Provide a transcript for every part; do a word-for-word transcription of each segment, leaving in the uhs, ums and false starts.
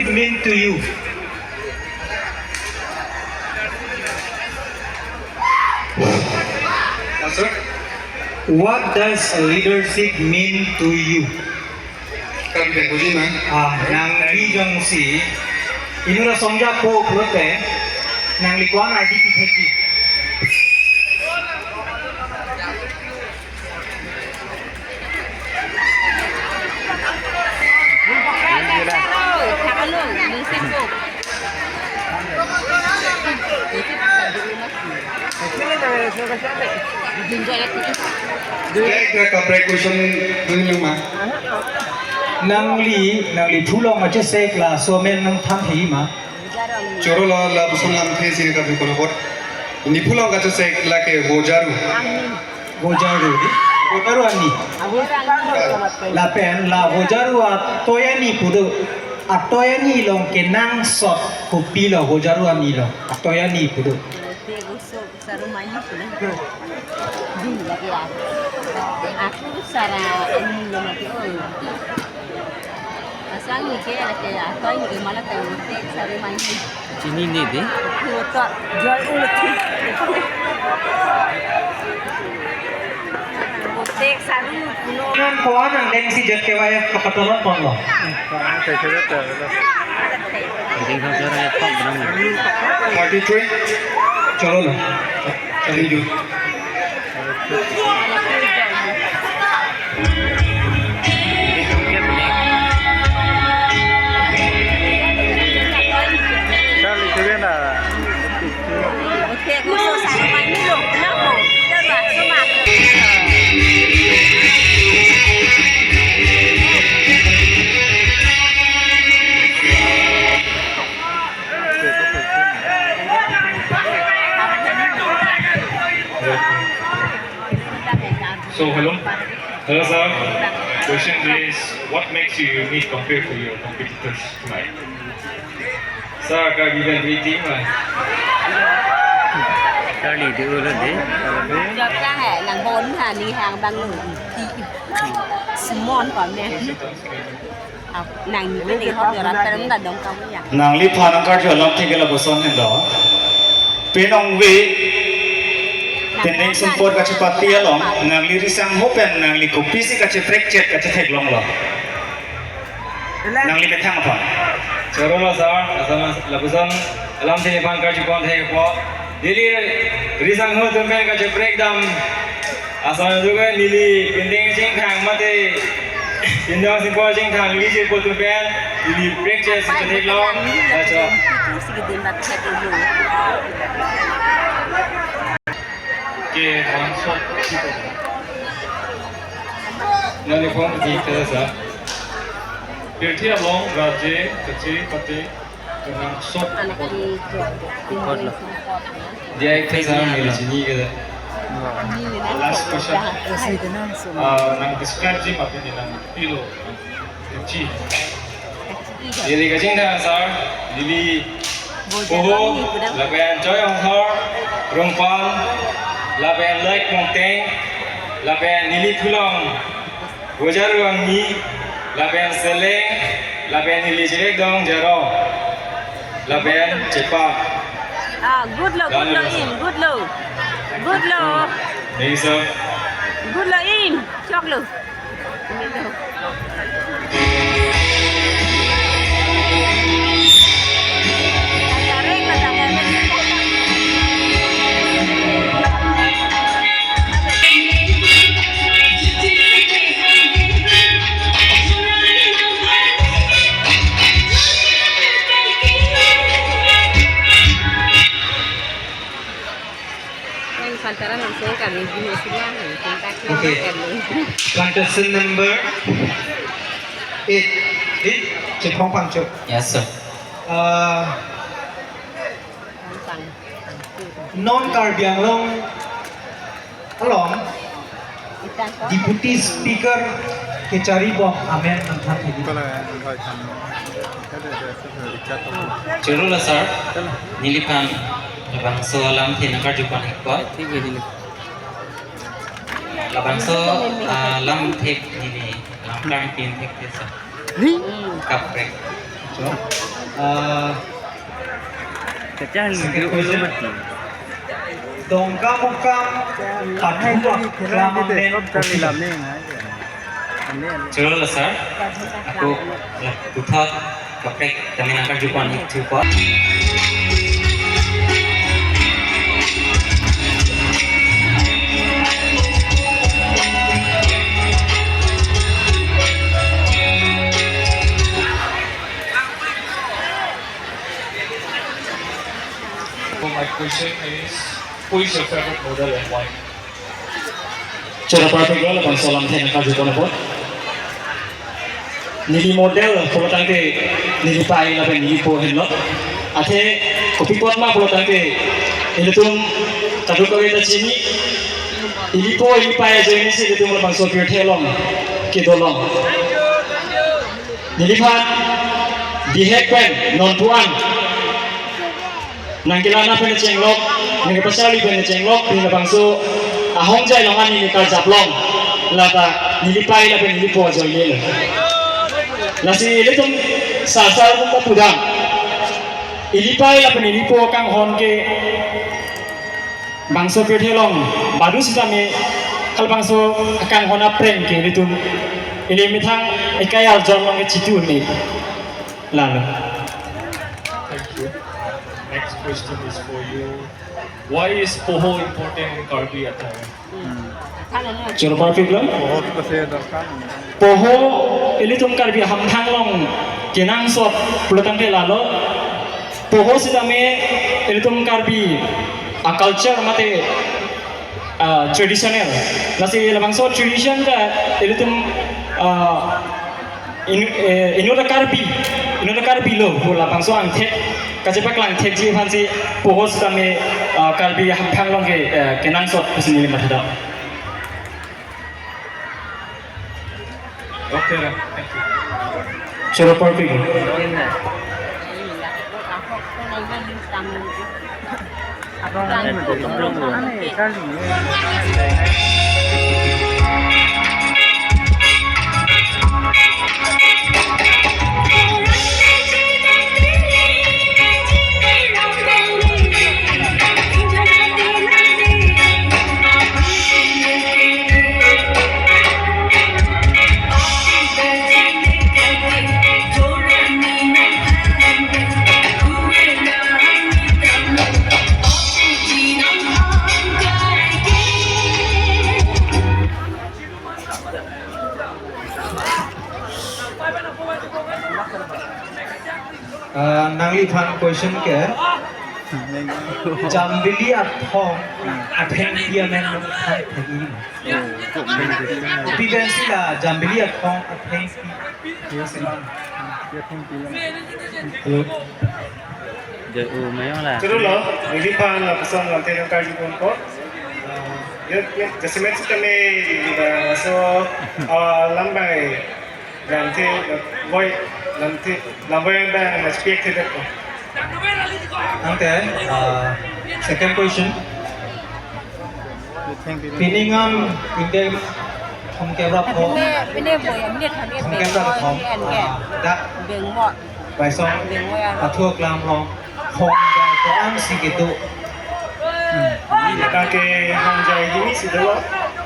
mean to you? Yes, sir. What does leadership mean to you? Kami pen puji na. Ah, nangli jongsi inut asong ajakong pulote, nangli ko-an ardi pithekji? Direct, direct kaprek question dun ma. Nangli, nangli phu along kachesek laso amen nangthan thei ma? Choro la, lapuson lamthe si nangkarju apot. Neli phu along kachesek lake vojaru. Vojaru di? Vojaru ani. Lapen la vojaru atoi ani pu do. Atoi ani along kenangsot kopilo vojaru ani along? Atoi ani pu do. Sarumai ni pula. Dun lagi ya. Aku sara ini lo mati, oh. Asal ni ke, ke atoi ni ke malah tahu te sarumai ni. Ini ni deh. Motor jual ulut. Motor saru puno. Nang ko-an angdeng si J K Y F kapatolon ponlo? Thirty-three. Chalo na. Chalo jo. Charlie, kalian na. So, hello. Hello, sir. Question is, what makes you unique compared to your competitors tonight? Sir, Karbi Band three team, ah. Charlie, di ulo di. Jok ka hai, nang bon ha, ni hang bang lu. Small pa me. Ah, nang ni pini hot jora perem da dong kau ya. Nangliphan nangkarju alamthe ke lapuson henlo. Penang ve, pending sumpot kachepate along, nangli risangho pen nangli kopisi kacheprek chet kachetheklonglo? Nangli methang aphan. Choro lo sir, asama lapuson alamthe nephan karju pon thekpo. Neli risangho atum pen kacheprek dam. Asama juga neli pending chingthang mate, pending sumpot chingthang neli chepot atum pen neli prek chet si chetheklong. Acha. Ke bangso. Nani phone di kasa. Pirthe along raje kache pate kenangsot. Anak di Dia kasa neli chini kasa. Last question. Ah, nang describe ji mati ni nang pilo. Kachi. Neli kachingthang sir, neli Poho, lapen Choi Hongthor, Rongpan, lapen Lek Mongteng, lapen neli phu along vojaru angni, lapen Seleng, lapen neli chirek dong Jaro, lapen Chepa. Ah, good lo, good lo, im, good lo. Good lo. Thank you, sir. Good lo, im, chok lo. Yang Santara langsung kami di Mesir ya, langsung tak Okay. Kami. Contestant number eight, di Chepong Pangchok. Yes, sir. Uh, Pang. Non Karbi Anglong along Deputy Speaker kecharibom amen nangthan thekji. Choro lo sir, neliphan labangso alamthe nangkarju pon ikpo. Labangso, ah, alamthe neli langkang pin thek sir. Kaprek. Ah, Kacang second dulu question. Mati. Dongkamukam pathu aklam amen kopi? Choro lo sir. Ako, lah, puthot kaprek kami nangkarju pon ik thupo. So my question is, who is your favorite model and why? Choro parpik lo, labangso alamthe nangkarju pon apot. Neli model pulo tangte neli pei lapen neli po henlo. Athe kopi apot ma pulo tangte ilitum kadokave ta chini. Ili po ili pei ajoine si ilitum labangso pirthe along kedo long. Neliphan bihek pen nonpu-an nangkelang-an pen chenglok, nangkepacharli pen chenglok, pini labangso ahongjai along an neli karjap long, lata neli pei lapen neli po ajoine lo. Lasi ilitum sar sar atum ta pudam. Ili pei lapen ili po akanghon ke bangso pirthe along badu sitame halabangso akanghon apreng ke ilitum ili methang ekai arjon along ke chitu ne lalo. Thank you. Next question is for you. Why is poho important in Karbi attire? Choro parpik lo. बहुत कुछ है दरकार। Poho ilitum Karbi hamphang along kenangsot pulo tangte lalo. Poho sitame ilitum Karbi a-culture mate, ah, traditional. Lasi labangso tradition ta ilitum, ah, in, eh, inut a-Karbi, inut a-Karbi lo pu labangso angthek kachepaklangthekji aphansi poho sitame, ah, Karbi hamphang along ke, eh, kenangsot pusi neli matha do. Okay, ra. Thank you. Choro parpik. Ah, nangliphan question ke, Jambili athong athengpi amen nangthan thekji. Kopi pensi la Jambili athong athengpi. Hello. Choro lo, neliphan lapuson lamthe nangkarju ponpo. Ah, yo, yo, jasemet sitame, ah, so, ah, lambai lamthe, voi, lamthe, lambai abang nangchepik thedet po. Tangte, ah, second question. Pining an ingdeng thomkep ra pho. Pine, pine bo ya, minute thomkep. Thomkep ra pho. Bengmo. Ah, dak. Bengmo. Baisong. Bengmo ya. Pathu aklam along. Hongjai ko-ansi kedo. Lake hongjai hini si dolo.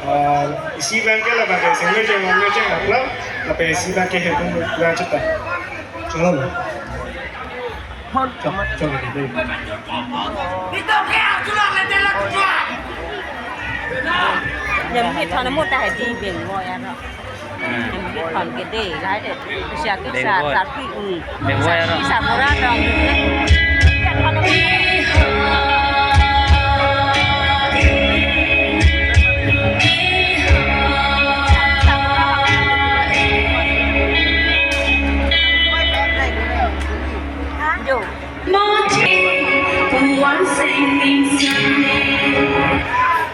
Ah, isi abang ke labang ke sengme jeng, sengme jeng aklam. Lapen isi abang ke hetum ra chuta. Choro. Choro, choro. Jambili athong mo ta hedi Bengmo ya no. Jambili athong ke de, lahai de. Kisa kisa, Bengmo. Tapi, hmm. Bengmo ya no. Kisa mura dong. Jo.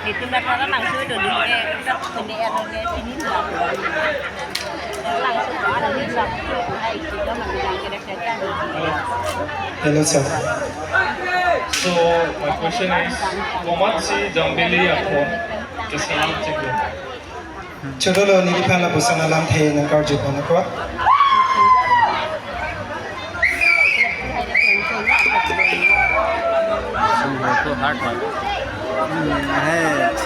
Itu na thara nang sui do ding ke, ini ya dong ke, ini dong. Langsung ada di satu, hai, kita mau bilang kira-kira. Hello, sir. So, my question is, komatsi Jambili athong keselam chiklo? Choro lo, neliphan lapuson alamthe nangkarju pon apot.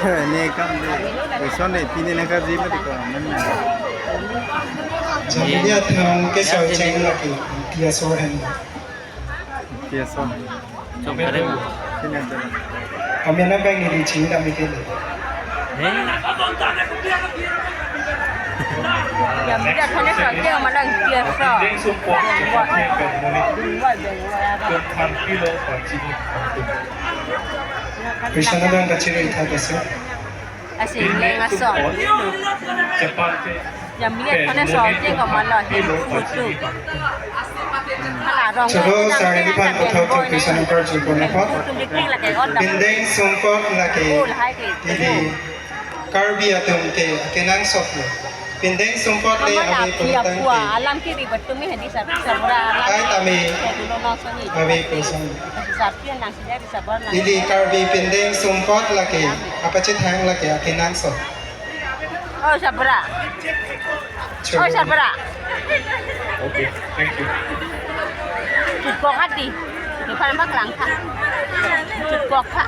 Ne kam de. Question de pini nangkarji mati ko. Jamili athang ke soi cheng lagi. Dia so hen. Dia so. Chok kare mo. Sini aja. Kami anak bang ini cing kami kini. Eh? Jamili athang ke soi cheng malang dia so. Krishna dan kachiri itha desi. Asi leng asong. Jamili athang ke soi cheng ko malo he putu. Hala rong. Choro sang ini pan puthot ke Krishna kar jupon apot. Pindeng sumpot lake. Uli Karbi atum ke kenangsot lo. Pindeng sumpot le ave pulotangte. Alam kiri betul mi hadi sab-, sabra alam. Ai tame ave pusong. Sab-, sab-, nang sida di sabra alam. Ili Karbi pindeng sumpot lake. Apa cethang lake akenangsot. Oh, sabra. Oh, sabra. Okay, thank you. Chukok hati. Depan bak langka. Chukok ha.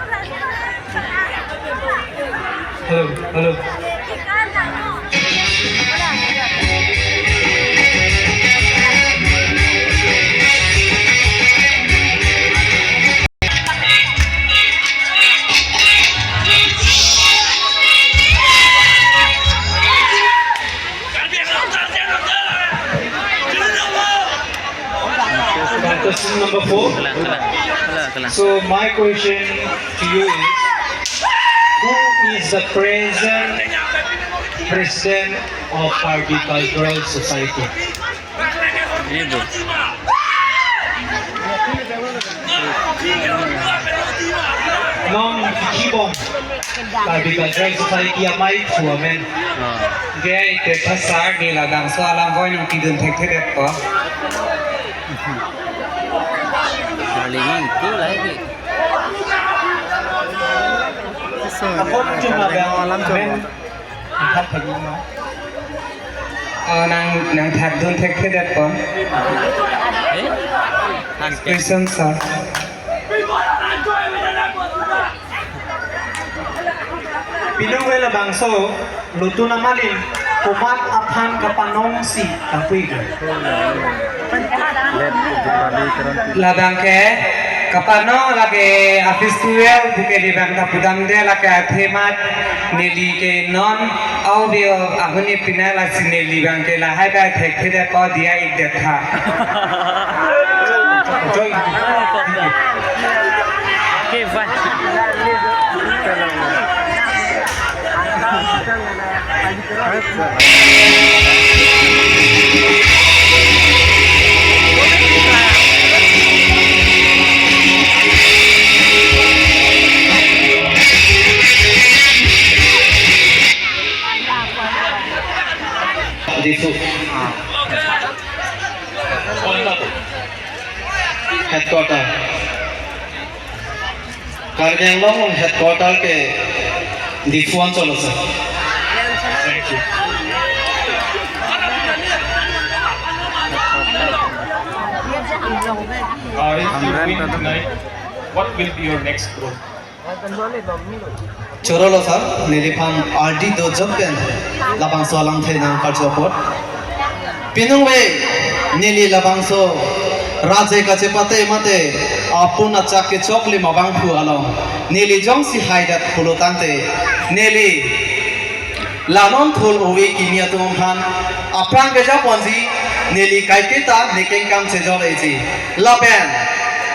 Hello, hello. Question number four. Kalang, kalang, kalang, kalang. So my question to you is, who is the present president of Karbi Cultural Society? Ini, bro. Non kibong Karbi Cultural Society amei pu amen. Oh. Dia ite pasar di labangso alam voi nang pidun thekthedet po. Saling itu lagi. Ako cuma alam amen. Angkat lagi ma. Oh, nang, nang thakdun thekthedet po. Eh? Question, sir. Pinong we labangso lotun amalin komat aphan kapanong si kapui ke. Labang ke kapanong lake a-festival puke di bang ta pudamde lake athemat neli ke non audio ahuni pinai lasi neli bang ke lahai ba thekthedet po dia ik detha. Okay, fine. Difu. Headquarter. Karbi Anglong headquarter ke Diphu anchol ase. Thank you. Uh, if you win tonight, what will be your next goal? Choro lo sir, neliphan ardi do jok pen labangso alamthe nangkarju apot. Pinong we neli labangso raje kachepate mate apun achak kechoklim abangphu along neli jongsi haidat pulotangte neli la non thul ove kimi atum aphan aphrang kejaponji neli kaiketa nekengkam chejor eji. Lapen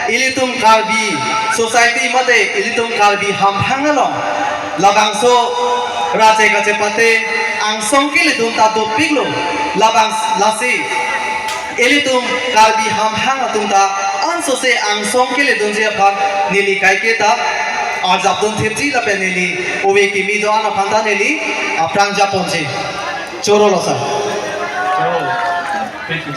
ilitum Karbi society mate ilitum Karbi hamphang along labangso raje kachepate angsong ke ilitum ta dopiklo. Labang lasi ilitum Karbi hamphang atum ta ansose angsong ke ilitum ji aphan neli kaiketa arjapdun thipji lapen neli ove kimi do-an aphan ta neli aphrang japonji. Choro lo sir. Choro. Thank you.